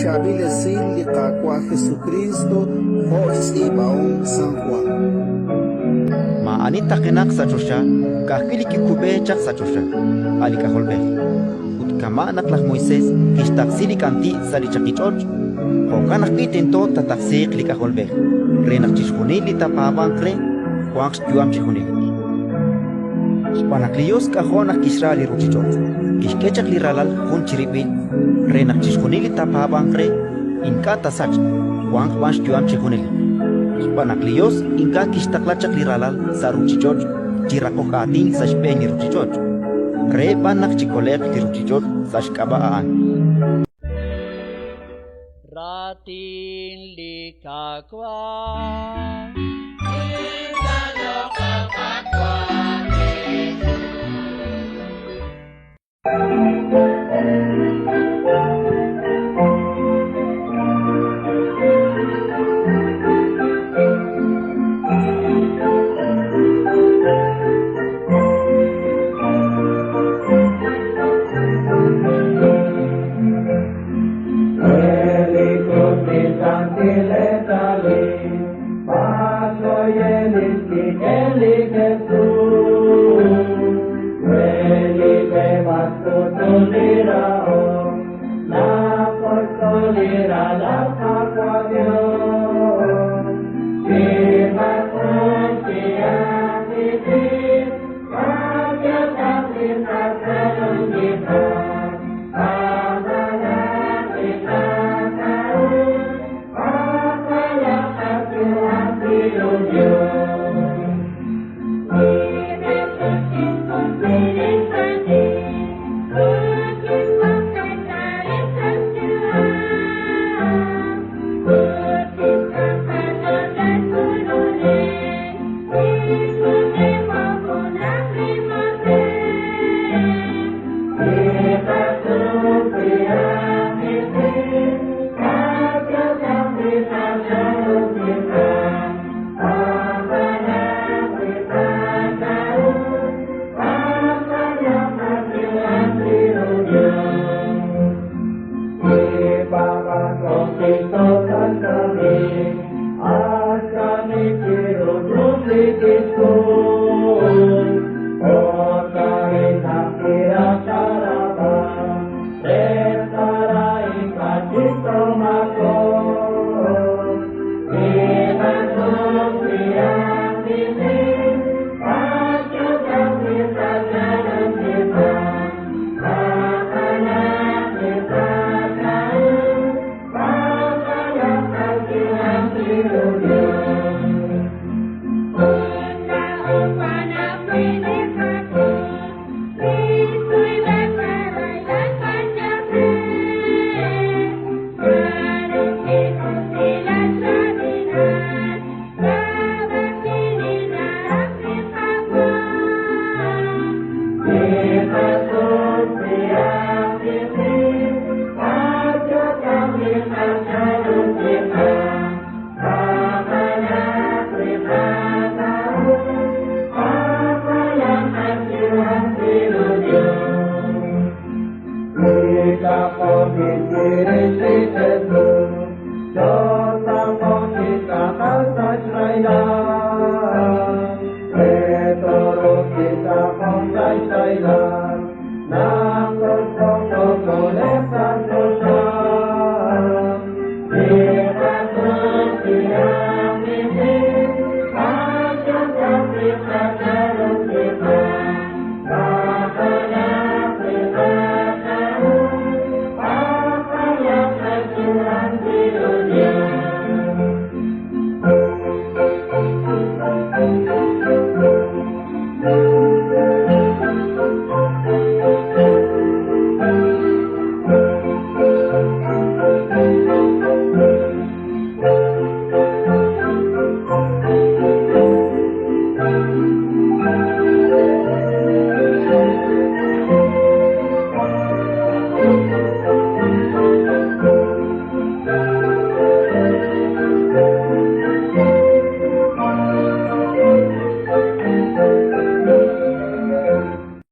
Xchaab'il esil li Qaawa' Jesukriist jo' xtz'iib'ahom San Jwan. Maa'ani taqenaq sa' choxa, ka'ajwi' li kikub'e chaq sa' choxa, a' li K'ajolb'ej. Ut kama' naq laj Moisés kixtaqsi li k'anti' sa' li chaqich'och', jo'kan ajwi' tento taataqsiiq li K'ajolb'ej, re naq chixjunil li taapaab'anq re wanq xyu'am chi junelik. Xb'aan naq li Yos k'ajo' naq kixra li ruuchich'och', kixk'e chaq li Ralal jun chirib'il re naq chixjunil li taapaab'anq re ink'a' taasachq, wanq b'an xyu'am chi junelik. Xb'aan naq li Yos ink'a' kixtaqla chaq li Ralal sa' ruuchich'och' chi raqok aatin sa' xb'een li ruuchich'och', re b'an naq chikole'q li ruuchich'och' sa' xk'ab'a' a'an. Raatin li Qaawa'.